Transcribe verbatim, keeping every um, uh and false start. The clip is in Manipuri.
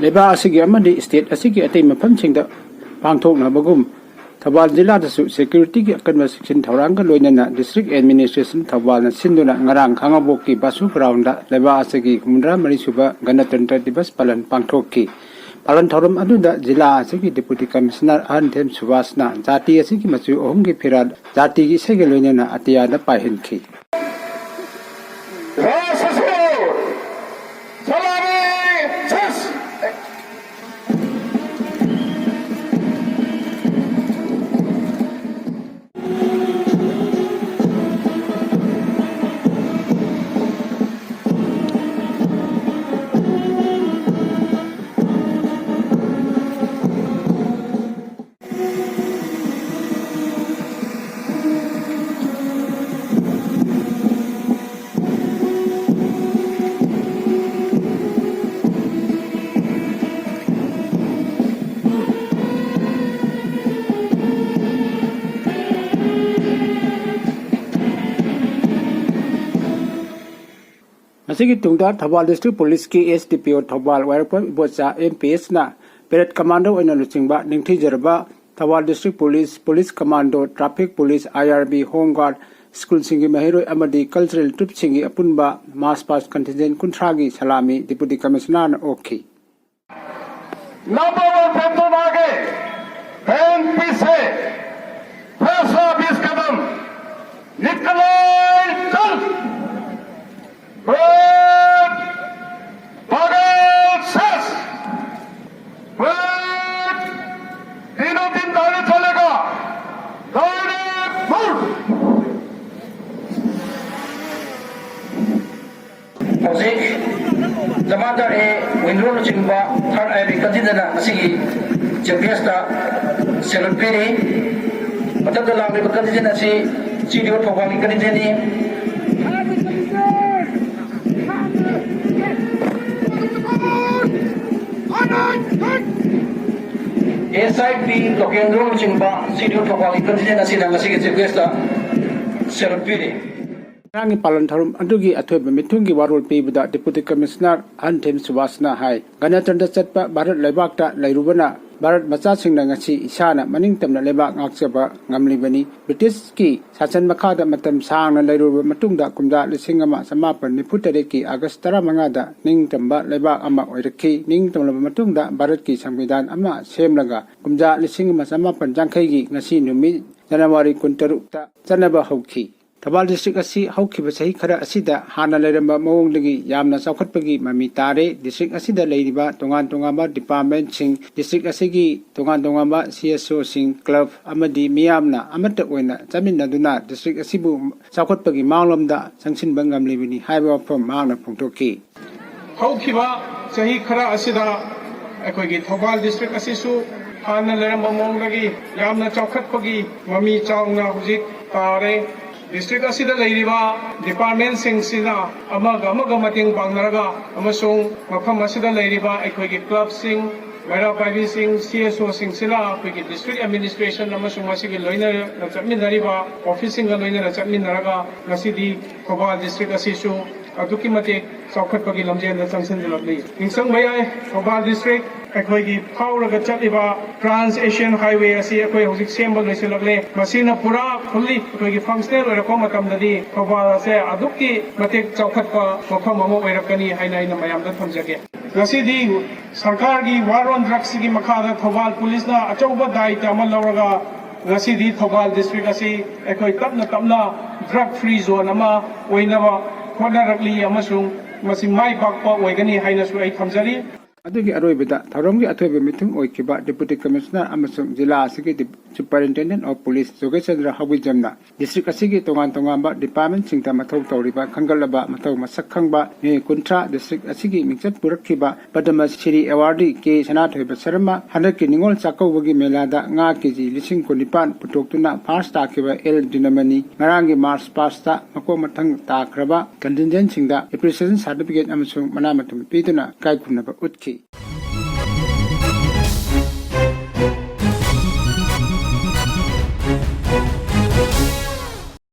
ꯂꯩꯕꯥꯛ ꯑꯁꯤꯒꯤ ꯑꯃꯗꯤ state ꯑꯁꯤꯒꯤ ꯑꯇꯩ ꯃꯐꯝꯁꯤꯡꯗ ꯄꯥꯡꯊꯣꯛꯅꯕꯒꯨꯝ, ꯊꯧꯕꯥꯜ ꯖꯤꯂꯥꯗꯁꯨ securityꯒꯤ ꯑꯀꯟꯕ ꯆꯦꯛꯁꯤꯟ ꯊꯧꯔꯥꯡꯒ ꯂꯣꯏꯅꯅ District Administration ꯊꯧꯕꯥꯜꯅ ꯁꯤꯟꯗꯨꯅ ꯉꯔꯥꯡ ꯈꯥꯡꯉꯕꯣꯛꯀꯤ ꯕꯥꯁꯨ groundꯗ ꯂꯩꯕꯥꯛ ꯑꯁꯤꯒꯤ ꯍꯨꯝꯐꯨꯇꯔꯥ ꯃꯔꯤ ꯁꯨꯕ ꯒꯅꯇꯟꯇ꯭ꯔ ꯗꯤꯕꯁ ꯄꯥꯂꯟ ꯄꯥꯡꯊꯣꯛꯈꯤ꯫ ꯄꯥꯂꯟ ꯊꯧꯔꯝ ꯑꯗꯨꯗ ꯖꯤꯂꯥ ꯑꯁꯤꯒꯤ Deputy Commissioner ꯑꯍꯟꯊꯦꯝ ꯁꯨꯕꯥꯁꯅ ꯖꯥꯇꯤ ꯑꯁꯤꯒꯤ ꯃꯆꯨ ꯑꯍꯨꯝꯒꯤ ꯐꯤꯔꯥꯜ ꯖꯥꯇꯤꯒꯤ ꯏꯁꯩꯒ ꯂꯣꯏꯅꯅ ꯑꯇꯤꯌꯥꯗ ꯄꯥꯏꯍꯟꯈꯤ꯫ ꯃꯁꯤꯒꯤ ꯇꯨꯡꯗ Thoubal District Policeꯀꯤ S D P O Thoubal ꯋꯥꯏꯔꯛꯄꯝ Ibocha M P Sꯅ parade commander ꯑꯣꯏꯅ ꯂꯨꯆꯤꯡꯕ ꯅꯤꯡꯊꯤꯖꯔꯕ Thoubal District Police, Police Commando, Traffic Police, I R B, Home Guard, schoolꯁꯤꯡꯒꯤ ꯃꯍꯩꯔꯣꯏ ꯑꯃꯗꯤ cultural troupeꯁꯤꯡꯒꯤ ꯑꯄꯨꯟꯕ march past contingent ꯀꯨꯟꯊ꯭ꯔꯥꯒꯤ ꯁꯂꯥꯃꯤ Deputy Commissionerꯅ ꯑꯣꯛꯈꯤ꯫ नंबर वन प्लेटून आगे, एनपी से फैसला बीस कदम, निकले चल। ब्रेक, बगल सेस। ब्रेक, तीनों तीन दायरे चलेगा। दायरे मुड़। ꯍꯧꯖꯤꯛ ꯖꯃꯥꯟꯗꯥꯔ ꯑꯦ ꯋꯤꯟꯗ꯭ꯔꯣ ꯂꯨꯆꯤꯡꯕ ꯊꯥꯔꯠ ꯑꯥꯏ ꯑꯥꯔ ꯕꯤ contingentꯅ ꯉꯁꯤꯒꯤ ꯆꯤꯐ ꯒꯦꯁꯇ salute ꯄꯤꯔꯤ꯫ ꯃꯊꯛꯇ ꯂꯥꯛꯂꯤꯕ contingent ꯑꯁꯤ ꯁꯤ ꯗꯤ ꯑꯣ ꯊꯧꯕꯥꯜꯒꯤ contingentꯅꯤ꯫ ꯑꯦꯁ ꯑꯥꯏ ꯄꯤ ꯂꯣꯀꯦꯟꯗ꯭ꯔꯣ ꯂꯨꯆꯤꯡꯕ ꯁꯤ ꯗꯤ ꯑꯣ ꯊꯧꯕꯥꯜꯒꯤ contingent ꯑꯁꯤꯅ ꯉꯁꯤꯒꯤ ꯆꯤꯐ ꯒꯦꯁꯇ salute ꯄꯤꯔꯤ꯫ ꯉꯔꯥꯡꯒꯤ ꯄꯥꯂꯟ ꯊꯧꯔꯝ ꯑꯗꯨꯒꯤ ꯑꯊꯣꯏꯕ ꯃꯤꯊꯨꯡꯒꯤ ꯋꯥꯔꯣꯜ ꯄꯤꯕꯗ Deputy Commissioner ꯑꯍꯟꯊꯦꯝ ꯁꯨꯕꯥꯁꯅ ꯍꯥꯏ, ꯒꯅꯇꯟꯇ꯭ꯔ ꯆꯠꯄ ꯚꯥꯔꯠ ꯂꯩꯕꯥꯛꯇ ꯂꯩꯔꯨꯕꯅ ꯚꯥꯔꯠ ꯃꯆꯥꯁꯤꯡꯅ ꯉꯁꯤ ꯏꯁꯥꯅ ꯃꯅꯤꯡꯇꯝꯅ ꯂꯩꯕꯥꯛ ꯉꯥꯛꯆꯕ ꯉꯝꯂꯤꯕꯅꯤ꯫ ꯕ꯭ꯔꯤꯇꯤꯁꯀꯤ ꯁꯥꯁꯟ ꯃꯈꯥꯗ ꯃꯇꯝ ꯁꯥꯡꯅ ꯂꯩꯔꯨꯔꯕ ꯃꯇꯨꯡꯗ ꯀꯨꯝꯖꯥ ꯂꯤꯁꯤꯡ ꯑꯃ ꯆꯃꯥꯄꯟ ꯅꯤꯐꯨ ꯇꯔꯦꯠꯀꯤ ꯑꯥꯒꯁ ꯇꯔꯥꯃꯉꯥꯗ ꯅꯤꯡꯇꯝꯕ ꯂꯩꯕꯥꯛ ꯑꯃ ꯑꯣꯏꯔꯛꯈꯤ꯫ ꯅꯤꯡꯇꯝꯂꯕ ꯃꯇꯨꯡꯗ ꯚꯥꯔꯠꯀꯤ ꯁꯪꯕꯤꯙꯥꯟ ꯑꯃ ꯁꯦꯝꯂꯒ ꯀꯨꯝꯖꯥ ꯂꯤꯁꯤꯡ ꯑꯃ ꯆꯃꯥꯄꯟ ꯌꯥꯡꯈꯩꯒꯤ ꯉꯁꯤ ꯅꯨꯃꯤꯠ ꯖꯅꯋꯥꯔꯤ ꯀꯨꯟꯇꯔꯨꯛꯇ ꯆꯠꯅꯕ ꯍꯧꯈꯤ꯫ ꯊꯧꯕꯥꯜ ꯗꯤꯁꯇ꯭ꯔꯤꯛ ꯑꯁꯤ ꯍꯧꯈꯤꯕ ꯆꯍꯤ ꯈꯔ ꯑꯁꯤꯗ ꯍꯥꯟꯅ ꯂꯩꯔꯝꯕ ꯃꯑꯣꯡꯗꯒꯤ ꯌꯥꯝꯅ ꯆꯥꯎꯈꯠꯄꯒꯤ ꯃꯃꯤ ꯇꯥꯔꯦ꯫ ꯗꯤꯁꯇ꯭ꯔꯤꯛ ꯑꯁꯤꯗ ꯂꯩꯔꯤꯕ ꯇꯣꯉꯥꯟ ꯇꯣꯉꯥꯟꯕ ꯗꯤꯄꯥꯔꯠꯃꯦꯟꯁꯤꯡ, ꯗꯤꯁꯇ꯭ꯔꯤꯛ ꯑꯁꯤꯒꯤ ꯇꯣꯉꯥꯟ ꯇꯣꯉꯥꯟꯕ ꯁꯤ ꯑꯦꯁ ꯑꯣꯁꯤꯡ, ꯀ꯭ꯂꯕ ꯑꯃꯗꯤ ꯃꯤꯌꯥꯝꯅ ꯑꯃꯠꯇ ꯑꯣꯏꯅ ꯆꯠꯃꯤꯟꯅꯗꯨꯅ ꯗꯤꯁꯇ꯭ꯔꯤꯛ ꯑꯁꯤꯕꯨ ꯆꯥꯎꯈꯠꯄꯒꯤ ꯃꯥꯡꯂꯣꯝꯗ ꯆꯪꯁꯤꯟꯕ ꯉꯝꯂꯤꯕꯅꯤ ꯍꯥꯏꯕ ꯋꯥꯐꯝ ꯃꯍꯥꯛꯅ ꯐꯣꯡꯗꯣꯛꯈꯤ꯫ ꯍꯧꯈꯤꯕ ꯆꯍꯤ ꯈꯔ ꯑꯁꯤꯗ ꯑꯩꯈꯣꯏꯒꯤ ꯊꯧꯕꯥꯜ ꯗꯤꯁꯇ꯭ꯔꯤꯛ ꯑꯁꯤꯁꯨ ꯍꯥꯟꯅ ꯂꯩꯔꯝꯕ ꯃꯑꯣꯡꯗꯒꯤ ꯌꯥꯝꯅ ꯆꯥꯎꯈꯠꯄꯒꯤ ꯃꯃꯤ ꯆꯥꯎꯅ ꯍꯧꯖꯤꯛ ꯇꯥꯔꯦ꯫ ꯗꯤꯁꯇ꯭ꯔꯤꯛ ꯑꯁꯤꯗ ꯂꯩꯔꯤꯕ ꯗꯤꯄꯥꯔꯠꯃꯦꯟꯁꯤꯡꯁꯤꯅ ꯑꯃꯒ ꯑꯃꯒ ꯃꯇꯦꯡ ꯄꯥꯡꯅꯔꯒ ꯑꯃꯁꯨꯡ ꯃꯐꯝ ꯑꯁꯤꯗ ꯂꯩꯔꯤꯕ ꯑꯩꯈꯣꯏꯒꯤ ꯀ꯭ꯂꯕꯁꯤꯡ, ꯃꯩꯔꯥ ꯄꯥꯏꯕꯤꯁꯤꯡ, ꯁꯤ ꯑꯦꯁ ꯑꯣꯁꯤꯡꯁꯤꯅ ꯑꯩꯈꯣꯏꯒꯤ ꯗꯤꯁꯇ꯭ꯔꯤꯛ ꯑꯦꯗꯃꯤꯅꯤꯁꯇ꯭ꯔꯦꯁꯟ ꯑꯃꯁꯨꯡ ꯃꯁꯤꯒꯤ ꯂꯣꯏꯅꯅ ꯆꯠꯃꯤꯟꯅꯔꯤꯕ ꯑꯣꯐꯤꯁꯁꯤꯡꯒ ꯂꯣꯏꯅꯅ ꯆꯠꯃꯤꯟꯅꯔꯒ ꯉꯁꯤꯗꯤ ꯊꯧꯕꯥꯜ ꯗꯤꯁꯇ꯭ꯔꯤꯛ ꯑꯁꯤꯁꯨ ꯑꯗꯨꯛꯀꯤ ꯃꯇꯤꯛ ꯆꯥꯎꯈꯠꯄꯒꯤ ꯂꯝꯖꯦꯜꯗ ꯆꯪꯁꯤꯟꯖꯂꯛꯂꯤ꯫ ꯅꯤꯡꯁꯤꯡꯕ ꯌꯥꯏ, ꯊꯧꯕꯥꯜ ꯗꯤꯁꯇ꯭ꯔꯤꯛ ꯑꯩꯈꯣꯏꯒꯤ ꯐꯥꯎꯔꯒ ꯆꯠꯂꯤꯕ ꯇ꯭ꯔꯥꯟꯁ ꯑꯦꯁꯤꯌꯥꯟ ꯍꯥꯏꯋꯦ ꯑꯁꯤ ꯑꯩꯈꯣꯏ ꯍꯧꯖꯤꯛ ꯁꯦꯝꯕ ꯂꯣꯏꯁꯤꯜꯂꯛꯂꯦ꯫ ꯃꯁꯤꯅ ꯄꯨꯔꯥ ꯐꯨꯜꯂꯤ ꯑꯩꯈꯣꯏꯒꯤ ꯐꯪꯁꯅꯦꯜ ꯑꯣꯏꯔꯛꯄ ꯃꯇꯝꯗꯗꯤ ꯊꯧꯕꯥꯜ ꯑꯁꯦ ꯑꯗꯨꯛꯀꯤ ꯃꯇꯤꯛ ꯆꯥꯎꯈꯠꯄ ꯃꯐꯝ ꯑꯃ ꯑꯣꯏꯔꯛꯀꯅꯤ ꯍꯥꯏꯅ ꯑꯩꯅ ꯃꯌꯥꯝꯗ ꯊꯝꯖꯒꯦ꯫ ꯉꯁꯤꯗꯤ ꯁꯔꯀꯥꯔꯒꯤ ꯋꯥꯔ ꯑꯣꯟ ꯗ꯭ꯔꯒꯁꯀꯤ ꯃꯈꯥꯗ ꯊꯧꯕꯥꯜ ꯄꯨꯂꯤꯁꯅ ꯑꯆꯧꯕ ꯗꯥꯌꯤꯇ꯭ꯌ ꯑꯃ ꯂꯧꯔꯒ ꯉꯁꯤꯗꯤ ꯊꯧꯕꯥꯜ ꯗꯤꯁꯇ꯭ꯔꯤꯛ ꯑꯁꯤ ꯑꯩꯈꯣꯏ ꯇꯞꯅ ꯇꯞꯅ ꯗ꯭ꯔꯒ ꯐ꯭ꯔꯤ ꯖꯣꯟ ꯑꯃ ꯑꯣꯏꯅꯕ ꯍꯣꯠꯅꯔꯛꯂꯤ ꯑꯃꯁꯨꯡ ꯃꯁꯤ ꯃꯥꯏ ꯄꯥꯛꯄ ꯑꯣꯏꯒꯅꯤ ꯍꯥꯏꯅꯁꯨ ꯑꯩ ꯊꯝꯖꯔꯤ꯫ ꯑꯗꯨꯒꯤ ꯑꯔꯣꯏꯕꯗ ꯊꯧꯔꯝꯒꯤ ꯑꯊꯣꯏꯕ ꯃꯤꯊꯨꯡ ꯑꯣꯏꯈꯤꯕ Deputy Commissioner ꯑꯃꯁꯨꯡ ꯖꯤꯂꯥ ꯑꯁꯤꯒꯤ Superintendent of Police ꯖꯣꯒꯦꯁ ꯆꯟꯗ꯭ꯔ ꯍꯧꯕꯤꯖꯝꯅ ꯗꯤꯁꯇ꯭ꯔꯤꯛ ꯑꯁꯤꯒꯤ ꯇꯣꯉꯥꯟ ꯇꯣꯉꯥꯟꯕ ꯗꯤꯄꯥꯔꯠꯃꯦꯟꯁꯤꯡꯗ ꯃꯊꯧ ꯇꯧꯔꯤꯕ ꯈꯟꯒꯠꯂꯕ ꯃꯊꯧ ꯃꯁꯛ ꯈꯪꯕ ꯃꯤꯑꯣꯏ ꯀꯨꯟꯊ꯭ꯔꯥ, ꯗꯤꯁꯇ꯭ꯔꯤꯛ ꯑꯁꯤꯒꯤ ꯃꯤꯡꯆꯠ ꯄꯨꯔꯛꯈꯤꯕ ꯄꯗꯃ ꯁ꯭ꯔꯤ ꯑꯦꯋꯥꯔꯗꯤ ꯀꯦ ꯁꯅꯥꯊꯣꯏꯕ ꯁꯔꯃ ꯍꯟꯗꯛꯀꯤ ꯅꯤꯉꯣꯜ ꯆꯥꯛꯀꯧꯕꯒꯤ ꯃꯦꯂꯥꯗ ꯉꯥ ꯀꯦꯖꯤ ꯂꯤꯁꯤꯡ ꯀꯨꯟꯅꯤꯄꯥꯟ ꯄꯨꯊꯣꯛꯇꯨꯅ ꯐꯥꯔꯁ ꯇꯥꯈꯤꯕ ꯑꯦꯜ ꯗꯤꯅꯃꯅꯤ ꯉꯔꯥꯡꯒꯤ ꯃꯥꯔꯆ ꯄꯥꯁꯇ ꯃꯀꯣꯛ ꯃꯊꯪ ꯇꯥꯈ꯭ꯔꯕ ꯀꯟꯇꯤꯟꯖꯦꯟꯁꯤꯡꯗ ꯑꯦꯄ꯭ꯔꯤꯁꯤꯌꯦꯁꯟ ꯁꯥꯔꯇꯤꯐꯤꯀꯦꯠ ꯑꯃꯁꯨꯡ ꯃꯅꯥ ꯃꯊꯨꯝ ꯄꯤꯗꯨꯅ ꯏꯀꯥꯏ ꯈꯨꯝꯅꯕ ꯎꯠꯈꯤ꯫